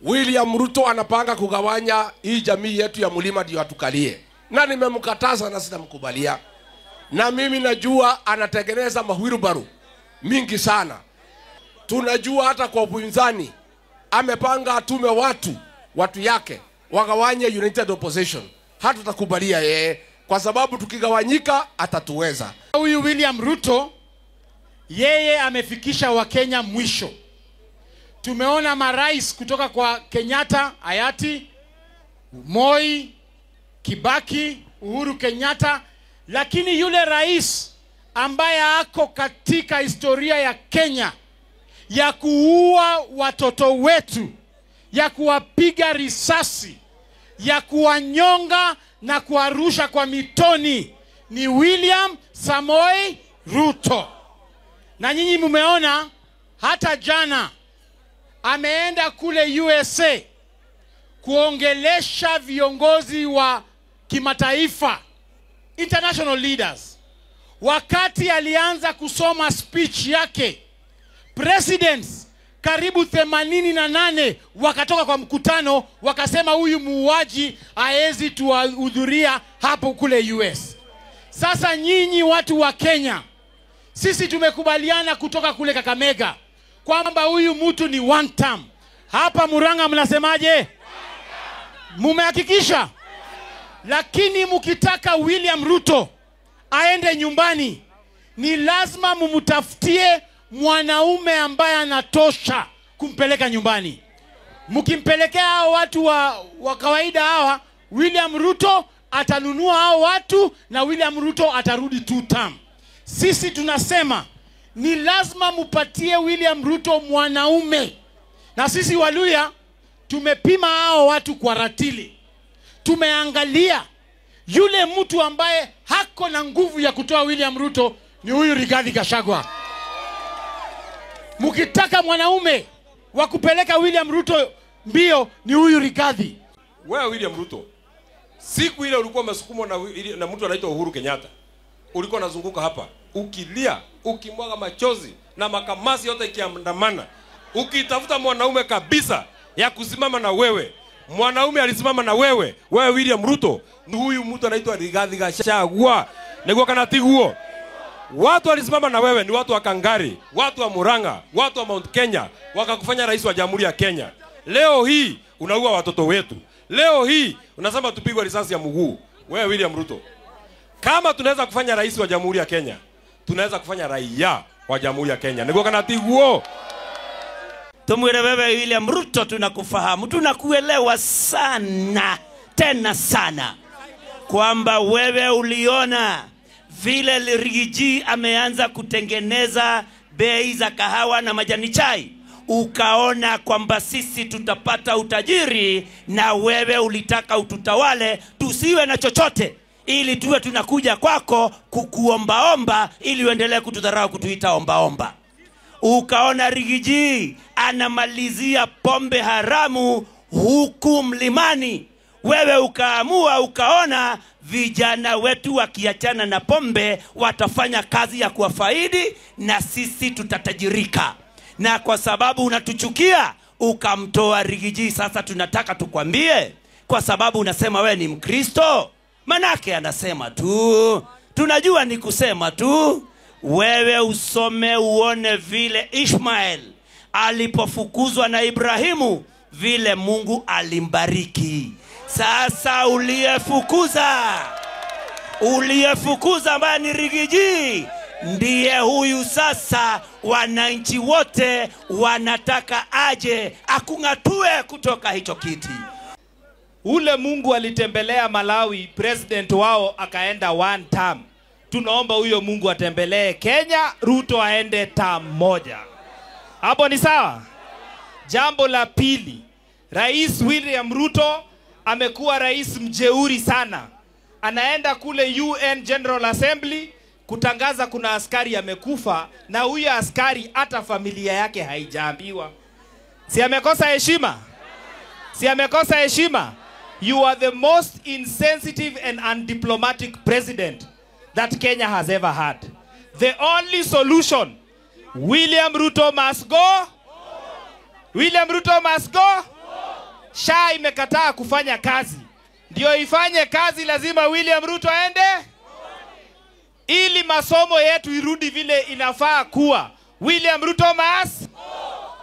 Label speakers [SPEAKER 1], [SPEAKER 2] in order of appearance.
[SPEAKER 1] William Ruto anapanga kugawanya hii jamii yetu ya mlima ndio atukalie. Na nimemkataza na sitamkubalia. Na mimi najua anatengeneza mahwirubaru mingi sana. Tunajua hata kwa upinzani amepanga atume watu yake wagawanye United Opposition. Hatutakubalia yeye kwa sababu tukigawanyika atatuweza.
[SPEAKER 2] Huyu William Ruto yeye amefikisha Wakenya mwisho. Tumeona marais kutoka kwa Kenyatta, hayati, Moi, Kibaki, Uhuru Kenyatta, lakini yule rais ambaye ako katika historia ya Kenya ya kuua watoto wetu, ya kuwapiga risasi, ya kuwanyonga na kuwarusha kwa mitoni ni William Samoei Ruto. Na nyinyi mmeona hata jana ameenda kule USA kuongelesha viongozi wa kimataifa, international leaders. Wakati alianza kusoma speech yake, presidents karibu 88 wakatoka kwa mkutano wakasema huyu muuaji haezi tuwahudhuria hapo kule US. Sasa nyinyi watu wa Kenya, sisi tumekubaliana kutoka kule Kakamega kwamba huyu mtu ni one term. Hapa Murang'a mnasemaje? Mumehakikisha? Lakini mkitaka William Ruto aende nyumbani, ni lazima mumtafutie mwanaume ambaye anatosha kumpeleka nyumbani. Mkimpelekea hao watu wa kawaida hawa, William Ruto atanunua hao watu na William Ruto atarudi two term. Sisi tunasema ni lazima mupatie William Ruto mwanaume. Na sisi Waluya tumepima hao watu kwa ratili. Tumeangalia yule mtu ambaye hako na nguvu ya kutoa William Ruto ni huyu Rigathi Gachagua. Mukitaka mwanaume wa kupeleka William Ruto mbio ni huyu Rigathi.
[SPEAKER 1] Wewe William Ruto, siku ile ulikuwa umesukumwa na mtu anaitwa Uhuru Kenyatta, ulikuwa unazunguka hapa ukilia, ukimwaga machozi na makamasi yote ikiandamana, ukitafuta mwanaume kabisa ya kusimama na wewe. Mwanaume alisimama na wewe, wewe William Ruto, ni huyu mtu anaitwa Rigathi Gachagua. Niguo kana tiguo. Watu walisimama na wewe ni watu wa Kangari, watu wa Murang'a, watu wa Mount Kenya, wakakufanya rais wa Jamhuri ya Kenya. Leo hii unaua watoto wetu. Leo hii unasema tupigwe risasi ya mguu. Wewe William Ruto, kama tunaweza kufanya rais wa Jamhuri ya Kenya, tunaweza kufanya raia wa Jamhuri ya Kenya. Niguo kana tiguo.
[SPEAKER 3] Tumwire wewe William Ruto, tunakufahamu, tunakuelewa sana, tena sana, kwamba wewe uliona vile Rigiji ameanza kutengeneza bei za kahawa na majani chai, ukaona kwamba sisi tutapata utajiri, na wewe ulitaka ututawale tusiwe na chochote ili tuwe tunakuja kwako kukuombaomba ili uendelee kutudharau, kutuita ombaomba. Ukaona Rigiji anamalizia pombe haramu huku mlimani, wewe ukaamua, ukaona vijana wetu wakiachana na pombe watafanya kazi ya kuwafaidi na sisi tutatajirika. Na kwa sababu unatuchukia ukamtoa Rigiji. Sasa tunataka tukwambie, kwa sababu unasema wewe ni Mkristo, manake anasema tu, tunajua ni kusema tu. Wewe usome uone vile Ishmael alipofukuzwa na Ibrahimu, vile Mungu alimbariki. Sasa uliyefukuza ambaye ni Rigiji ndiye huyu sasa wananchi wote wanataka aje akungatue kutoka hicho kiti.
[SPEAKER 4] Ule Mungu alitembelea Malawi, president wao akaenda one term. Tunaomba huyo Mungu atembelee Kenya, Ruto aende term moja. Hapo ni sawa? Jambo la pili, Rais William Ruto amekuwa rais mjeuri sana. Anaenda kule UN General Assembly kutangaza kuna askari amekufa, na huyo askari hata familia yake haijaambiwa. Si amekosa heshima? Si amekosa heshima? You are the most insensitive and undiplomatic president that Kenya has ever had. The only solution, William Ruto must go. William Ruto must go. SHA imekataa kufanya kazi. Ndio ifanye kazi, lazima William Ruto aende, ili masomo yetu irudi vile inafaa kuwa. William Ruto must.